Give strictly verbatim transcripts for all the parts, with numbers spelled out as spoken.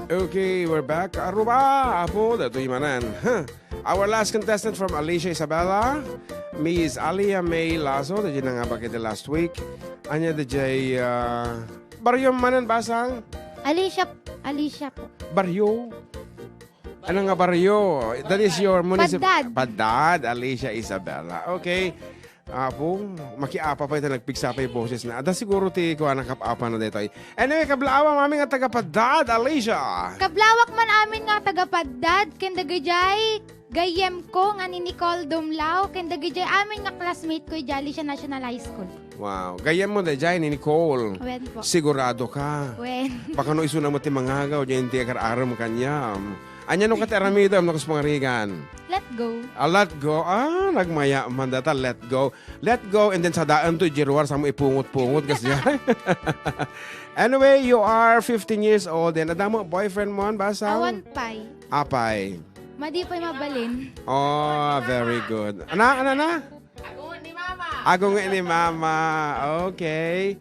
Okay, we're back. Aruba, apo, datoy manen. Huh. Our last contestant from Alicia Isabela, Miss Alia May Lazo, dagiti nangabak iti last week. Ania dagiti, ah, barrio manen, Basang? Alicia, Alicia po. Barrio? Ano nga barrio? That is your municip-, Paddad. Paddad, Alicia Isabela. Okay. Apo, makiapa pa ita, nagpigsa pa yung boses na. Ada siguro ti kuana kap-apa na daytoy. Anyway, kablaawa, mami nga taga Paddad, Alicia. Kablawak man amin nga taga Paddad, ken dagijay gayyem ko nga ni Nicole Dumlao, ken dagijay amin nga classmate ko idiay Alicia National High School. Wow, gayyem mo dayjay ni Nicole. Wen po. Sigurado ka? Wen. Baka no isuna mo ti mangagaw, diyan ti akar-aram kanya. Anya no kat aramidam, nakus pangarigan? Let go. Ah, let go. Ah, nagmaya man data, let go. Let go, and then sadaanto, idiay ruar, sa mo ipungot-pungot, kasi. Anyway, you are fifteen years old, and adamo boyfriend mo, Basang? Awan pay. Apay. Madi pay mabalin. Oh, very good. Ana, ana, ana? Agunget ni mama. Agunget ni mama. Okay.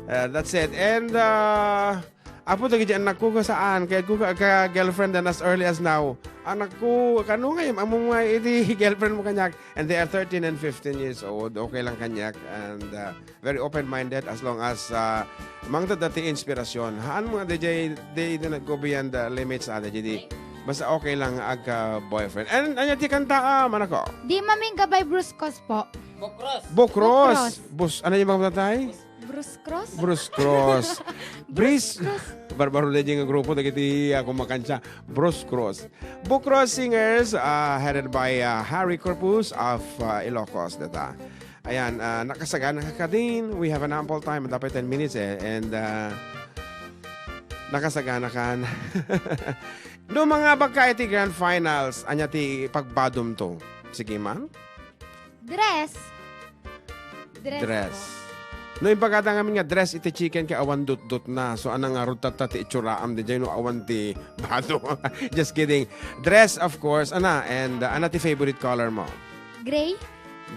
Uh, that's it. And, uh, apo, dagiti anakko, kasaan? Kayatko ka, ka girlfriend dan as early as now. Anakko, kano nga, ammo nga iti girlfriend mo kaniak? And they are thirteen and fifteen years old. Okay lang kaniak. And, uh, very open-minded as long as, uh, mangted ti inspirasyon. Haan mo nga, D J, di, di nag-go beyond the limits, ah, D J, di. Basta okay lang agka boyfriend. And, anya ti kanta, ah, manako? Di Mamingga by Bruscos po. Bukros. Bukros. Bukros. Bus-, ano yung mga tatay? Bruce Cross? Bruce Cross. Bruce Bruce Cross. Barbaro na yung grupo, dagiti ako makantsa. Bruce Cross. Bukros Singers, ah, headed by, ah, Harry Corpus of, ah, Ilocos, data. Ayan, ah, nakasagana ka kadin. We have an ample time, dapat ten minutes eh. And, ah, nakasagana kan. No, mga bagka iti grand finals, anya ti pagbadom to? Sige, ma'am? Dress. Dress Dress. po. No, impagada ngamin nga dress iti chicken kay awan dutdot na. So, anang nga rudtatta ti itsuraam di jay no awan ti bado. Just kidding. Dress, of course. Ana, and, uh, ana ti favorite color mo? Gray.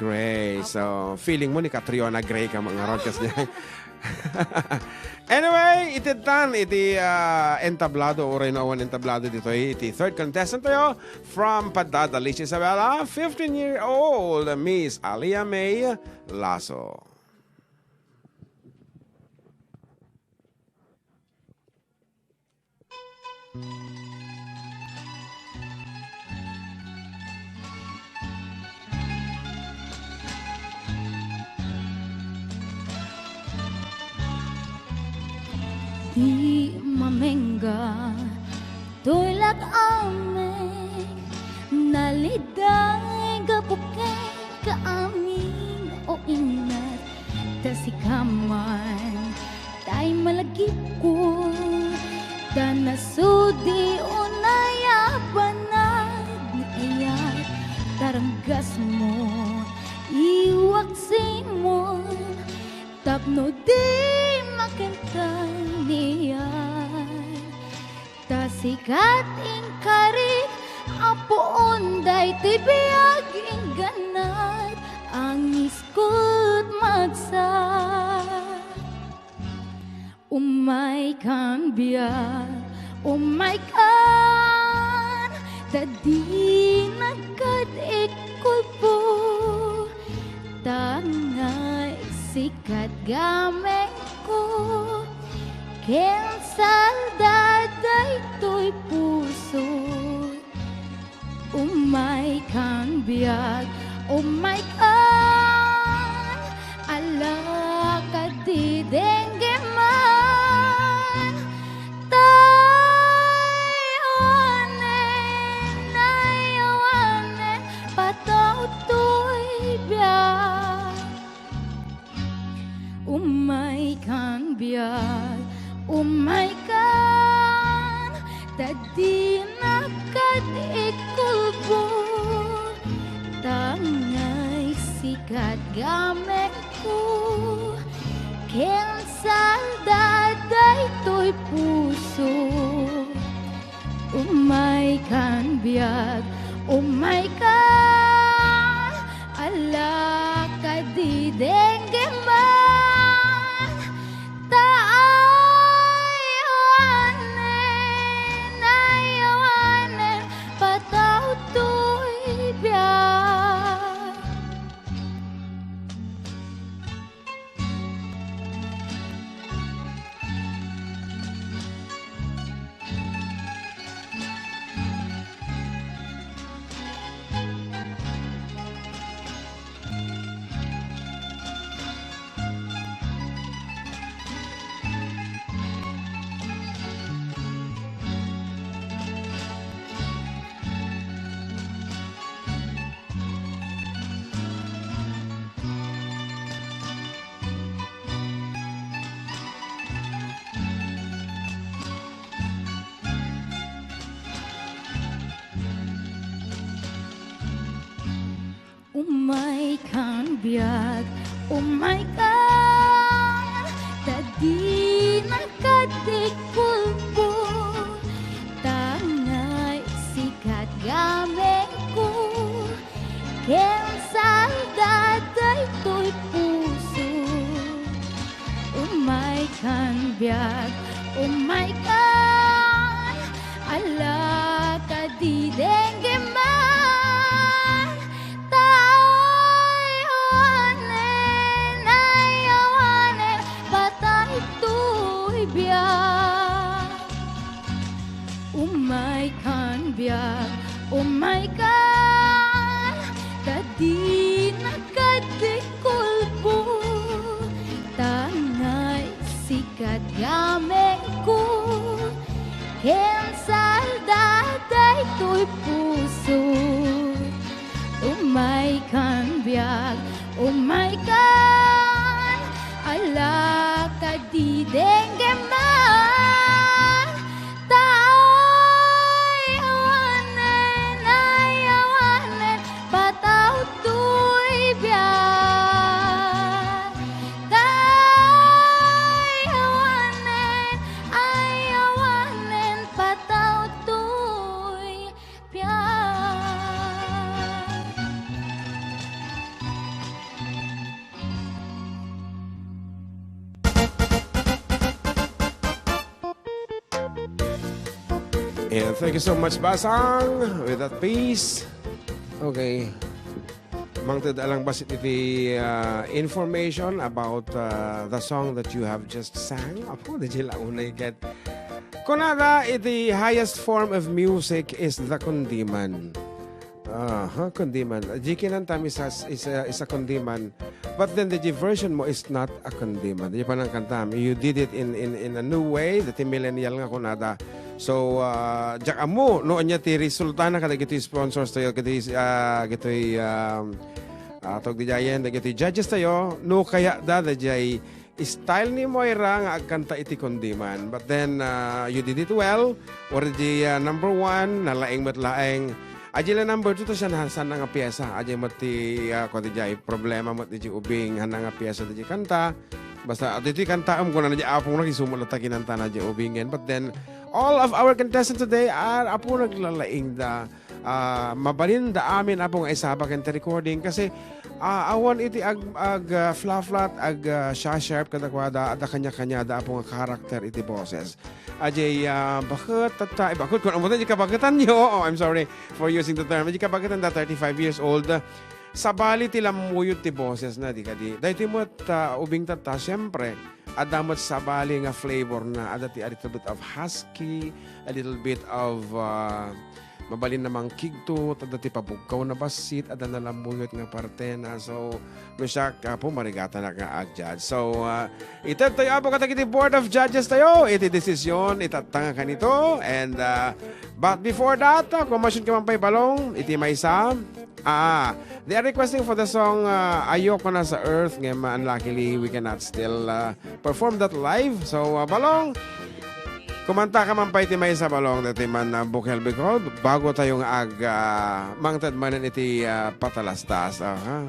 Gray. Apo. So, feeling mo ni Catriona Gray ka mangarod kasi. Anyway, iti tan, iti, ah, entablado, uray no awan entablado ditoy, iti third contestant tayo, from Paddad, Alicia Isabela, fifteen-year-old Miss Alia May Lasso. Di mamengga, tulak amin, naliday gapu ken kaamin, o inat, ta sika man, tay malagipko, ta nasudi unay a banag ni ayat, taranggasmo, iwak simon, tapno di makentay ni ayat. Ta sikat inkarik a puon daytoy biag, ingganad, angisket magsa. Umaykan biag, umaykan, ta dinak ket ikkulpo, ta nga sikat gamengko, ken salda daytoy puso. Umaykan biag, umaykan, ala kadi denggeman. Tay awanen, tay awanen, patawtoy biag. Umaykan biag, umaykan, ta dinak ket ikkulpo, ta nga sikat gamengko, ken salda daytoy puso. Umaykan biag, umaykan, ala kadi denggeman. Tay awanen, Biag, umayka, ta dinaka ti kulpo, ta naisikat gamengko, ken salda daytoy puso. Umaykan biag, umaykan, ala ka di denggeman, ta awanen, ay awanen, patay toy biag. Umaykan biag, umaykan, ta dinaka ti kulpo, ta naisikat gamengko, ken salda daytoy puso. Umaykan biag, umaykan, ala ka di denggeman, ta awanen, ay awanen, patay toy biag. Ta awanen, ay awanen, patay toy biag. And thank you so much, Basang, with that piece. Okay. Mangted a lang bassit iti, uh, information about, uh, the song that you have just sang. Apo, di la unay ket. Kunada, iti highest form of music is the kundiman. Aha, kundiman. Di kinantam isa, isa, isa kundiman. But then the version mo is not a kundiman. Di pa nang kantam. You did it in, in, in a new way, the millennial nga kunada. So, ah, diak ammo no ania ti resultana kadagiti sponsors tayo, kadagiti, ah, dagitoy, um, ah, tawag diay, dagitoy judges tayo, no kayatda, daydiay style ni Moira nga agkanta iti kundiman. But then, ah, you did it well. Already, ah, number one, nalaing met laeng. Adiay la number two, ta siya na, saan nga piesa? Adiay met ti, ah, kuan ti jay, problema met ti ubing, saan nga piesa ti kanta. Basta, ah, ditoy kantaem, kuna na di apong nakisumot latta kinanta na di ubingen. But then, all of our contestants today are apo naglalaing da. Ah, mabalin da amin apo nga isaba ken ti recording kasi, ah, awan iti ag, ag, ah, fla-flat, ag, ah, sha-sharp kadakuada, adda kanya-kanya da apo nga karakter iti boses. Ajay, ah, baket tatta, eh, baket, kun amutan di kabaketan yo. Oh, I'm sorry for using the term. Di kabaketan da, thirty-five years old. Sabali ti lammuyot ti boses na, di kadi. Daytoy met, ah, ubing tatta, siyempre, adda met sabali nga flavor na. Adda ti a little bit of husky, a little bit of, ah, mabalin na mangkigtot, adda ti pabugkaw na bassit, adda na lammuyot nga parte na. So, no siak, apo, marigatanak nga ag-judge. So, ah, ited tayo, apo, kadagiti board of judges tayo, iti desisyon, itatta nga kanito. And, ah, but before that, ah, kumasion ka man pay, Balong, iti maysa. Ah, they are requesting for the song, ah, Ayoko Na Sa Earth, ngem, ah, unluckily, we cannot still, ah, perform that live. So, ah, Balong, kumanta ka man pay ti maysa, Balong, daytoy man, ah, bukel, because bago tayo nga ag, ah, mangted manen iti, ah, patalastas. Aha.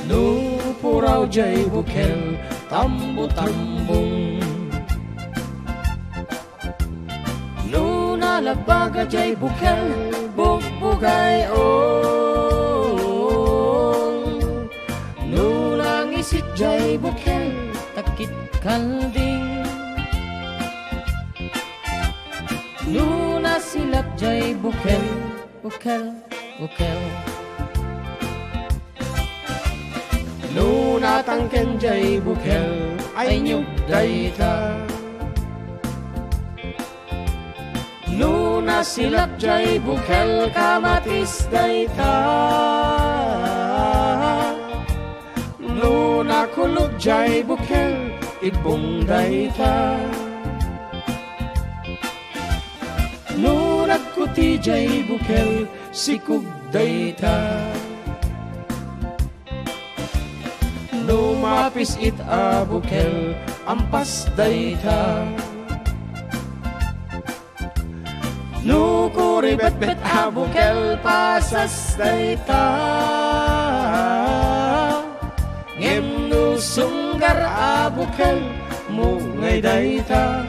No puraw jay bukel, tambo-tambong. No nalabaga jay bukel, bugbugay-ong. No nangisit jay bukel, takit kalding. No nasilat jay bukel, bukel, bukel. No natangken jay bukel, ay nyug dayta. No nasilat jay bukel, kamatis dayta. No nakulog jay bukel, ibbong dayta. No nagkuti jay bukel, sikog dayta. No mapis-it a bukel, ampas dayta. No kuribetbet a bukel, pasas dayta. Ngem no sunggar a bukel, mungay dayta.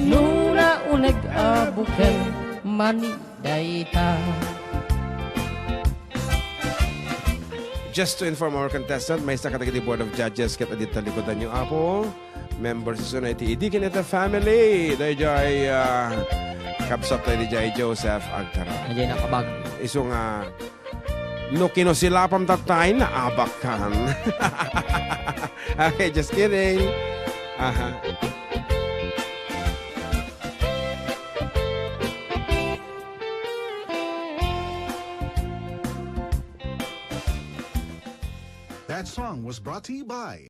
No nauneg a bukel, mani dayta. Just to inform our contestant, maysa kadagiti Board of Judges ket adda likudanyo, Apo. Members isu na iti Idikin iti family. Dayjay, ah, kabsat tayo, dayjay Joseph Agtara. Dayjay nakabag. Isu nga, no kinusilapam tattay, naabakkan. Okay, just kidding. Aha. That song was brought to you by